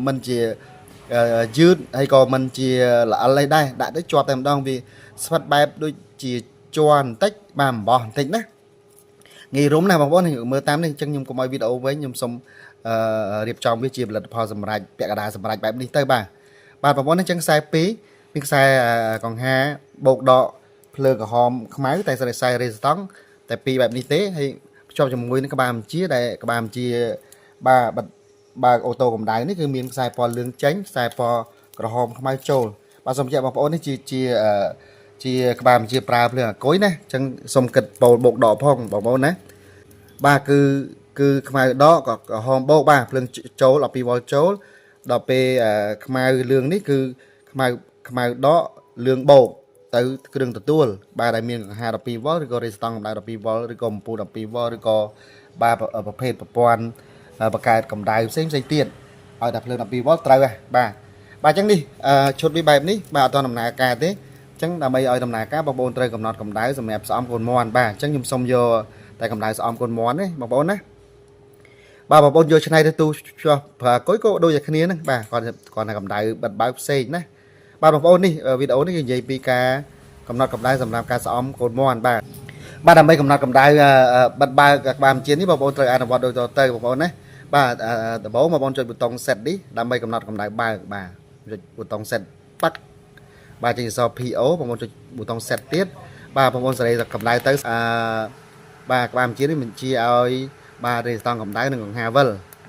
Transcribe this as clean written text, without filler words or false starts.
មិនជាយឺតហើយក៏មិនជាល្អិលអីដែរដាក់ទៅជាប់តែម្ដងវាស្វិតបែបដូចជាជ័របន្តិចបាទអំបោះបន្តិចណាងាយរុំណាបងប្អូនមើលតាមនេះអញ្ចឹងខ្ញុំកុំឲ្យវីដេអូវិញខ្ញុំសូមអឺរៀបចំវាជាផលិតផលសម្រាប់ពាក់កណ្ដាលសម្រាប់បែបនេះទៅបាទបាទបងប្អូនអញ្ចឹងខ្សែ2មានខ្សែកង្ហាបូកដកភ្លើងក្រហមខ្មៅតែខ្សែរេស្តង់តែពីរបែបនេះទេហើយភ្ជាប់ជាមួយនឹងក្បាលបញ្ជាដែលក្បាលបញ្ជាបាទបិទបើក auto កម្ដៅនេះគឺមានខ្សែពណ៌លឿងចេញខ្សែពណ៌ក្រហមខ្មៅចូលបាទសូមបញ្ជាក់បងប្អូននេះជាជាជាក្បាលបញ្ជាប្រើភ្លើងអាគុយណាអញ្ចឹងសូមគិតប៉ូលបូកដកផងបងប្អូនណាបាទគឺគឺខ្មៅដកក៏ក្រហមបូកបាទភ្លើងចូល12វ៉ុលចូលដល់ពេលខ្មៅលឿងនេះគឺខ្មៅខ្មៅដកលឿងបូកទៅគ្រឿងទទួលបាទដែលមានកង្ហា12វ៉ុលឬក៏រេស្តង់កម្ដៅ12វ៉ុលឬក៏អំពូល12វ៉ុលឬក៏បាទប្រភេទប្រព័ន្ធបង្កើតកម្ដៅផ្សេងផ្សេងទៀតឲ្យតែភ្លើង12វ៉ុលត្រូវហ៎បាទបាទអញ្ចឹងនេះឈុតវាបែបនេះបាទអត់ដំណើរការទេអញ្ចឹងដើម្បីឲ្យដំណើរការបងប្អូនត្រូវកំណត់កម្ដៅសម្រាប់ស្អំកូនមន់បាទអញ្ចឹងខ្ញុំសូមយកតែកម្ដៅស្អំកូនមន់ទេបងប្អូនណាបាទបងប្អូនយកឆ្នៃទៅទូភ្ជាប់ប្រើគុយក៏ដូចតែគ្នាហ្នឹងបាទគាត់គាត់តែកម្ដៅបិទបើកផ្សេងណាបាទបងប្អូននេះវីដេអូនេះគឺនិយាយពីការកំណត់កម្ដៅសម្រាប់ការស្អំកូនមន់បាទបាទដើម្បីកំណត់កម្ដៅបិទបើកក្បាលបញ្ជានេះបងប្អូនត្រូវអនុវត្តដូចតទៅបងប្អូនណាបាទដំបូងបងប្អូនចុចប៊ូតុង set នេះដើម្បីកំណត់កម្ដៅបើកបាទចុចប៊ូតុង set ប៉ាត់បាទចេញអក្សរ PO បងប្អូនចុចប៊ូតុង set ទៀតបាទបងប្អូនសេរីកម្ដៅទៅអឺបាទក្បាលបញ្ជានេះបញ្ជាឲ្យបាទរេស្តង់កម្ដៅនិងកង្ហាវិល